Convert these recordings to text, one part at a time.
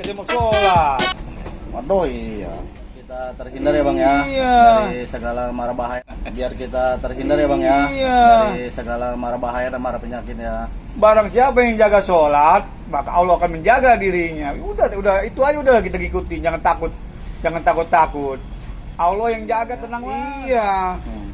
Jadi mau sholat. Waduh, iya. Kita terhindar ya Bang ya Iya. dari segala mara bahaya. Biar kita terhindar ya Bang ya Iya. dari segala mara bahaya dan mara penyakit ya. Barang siapa yang jaga sholat, maka Allah akan menjaga dirinya. Udah itu aja udah kita ikuti. Jangan takut. Allah yang jaga, tenang lah. Iya.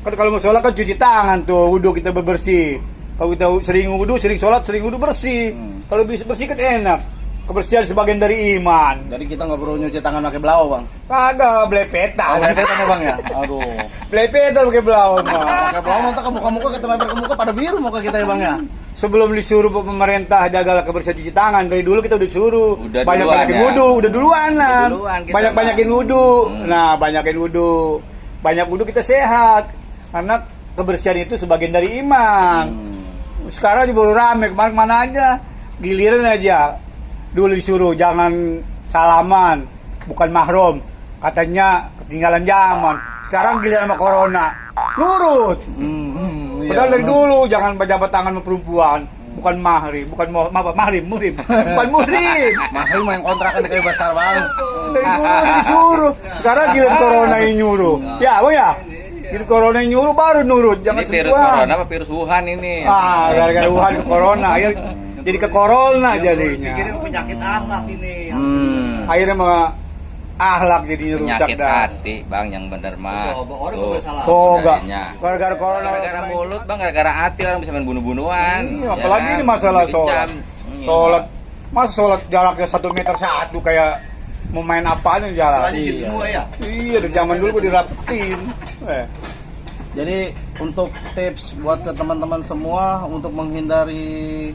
Kan kalau mau sholat kan cuci tangan tuh, wudhu kita bersih. Kalau kita sering wudhu, sering sholat, sering wudhu bersih. Kalau bisa bersih kan enak. Kebersihan sebagian dari iman. Jadi kita nggak perlu nyuci tangan pakai belau Bang. Kagak blepetan. Blepetan ya Bang ya. Aduh. Blepetan pakai belau mah. Pakai belau mantap ke muka-muka kita mampir ke muka pada biru muka kita ya Bang ya. Sebelum disuruh pemerintah jagalah kebersihan cuci tangan, dari dulu kita udah disuruh Udah banyak-banyakin duluan, ya. wudhu, udah duluan lah. duluan kita Banyak-banyakin mah. wudhu. Nah, banyakin wudhu. Banyak wudhu kita sehat. Karena kebersihan itu sebagian dari iman. Sekarang baru rame, kemana-mana aja. Giliran aja. Dulu disuruh jangan salaman, bukan mahram. Katanya ketinggalan zaman. Sekarang giliran sama corona. Nurut. Padahal dari dulu jangan berjabat tangan sama perempuan. Bukan mahrim, bukan muhrim. Bukan muhrim. Mahrim yang kontrakan kayak besar Bang. Dari dulu udah disuruh. Sekarang giliran corona yang nyuruh. Ya, Bang ya. Giliran corona yang nyuruh baru nurut. Jangan Ini virus sentuhan. corona apa virus Wuhan ini? Gara-gara Wuhan ke corona. Jadi ke corona jadinya. Pikirin penyakit anak ini. Akhirnya mah ahlak jadinya rusak Penyakit dah. hati Bang yang bener mah. Orang Tuh, nggak salah. Oh, enggak. Kayaknya. Gara-gara corona. Gara-gara mulut Bang, gara-gara hati orang bisa main bunuh-bunuhan. Iya, apalagi ini masalah sholat. Sholat, masa sholat jaraknya 1,1 meter kayak mau main apaan yang jalan? Rajin semua ya. Iya, dari zaman dulu gue dirapetin. Jadi untuk tips buat ke teman-teman semua untuk menghindari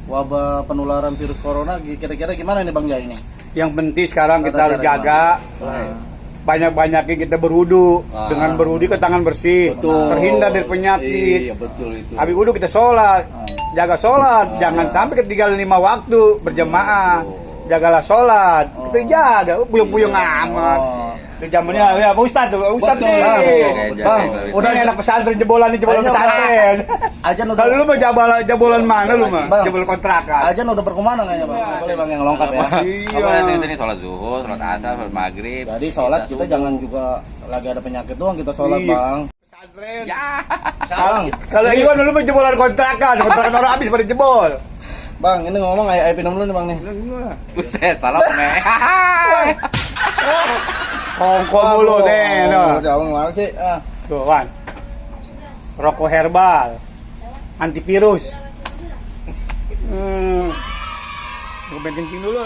wabah penularan virus corona kira-kira gimana nih Bang Jai ini? Yang penting sekarang kita Tata harus cara jaga. Banyak-banyakin kita berwudu. Dengan berwudu ke tangan bersih. Betul. Terhindar dari penyakit. Iya betul itu. Habis wudu kita sholat. Jaga sholat. Jangan sampai ketinggalan 5 waktu berjamaah. Jagalah sholat. Kita jaga. Puyung-puyung amat. Itu zamannya ya Pak Ustadz tuh. Ustadz Betul. sih. Bang, Udah enak pesantren jebolan pesantren. Ajan udah. Kalau lu mah jebolan mana lu mah? Bang. Jebol kontrakan. Ajan udah berkumandang kayaknya Bang. Nggak boleh Bang yang lengkap ya. Apa sih sini sholat zuhur, sholat asar, sholat maghrib. Jadi sholat Isya kita subuh. jangan juga lagi ada penyakit doang kita sholat Iya. Bang. Pesantren. Ya. Bang, Kalau Iwan dulu mah jebolan kontrakan orang habis pada jebol. Bang, ini ngomong ayah pinum dulu nih Bang nih. Buset, salah me. Kongko mulu deh, no. Jauh gimana sih? Tuh, Wan. Rokok herbal, antivirus. Gue penting dulu.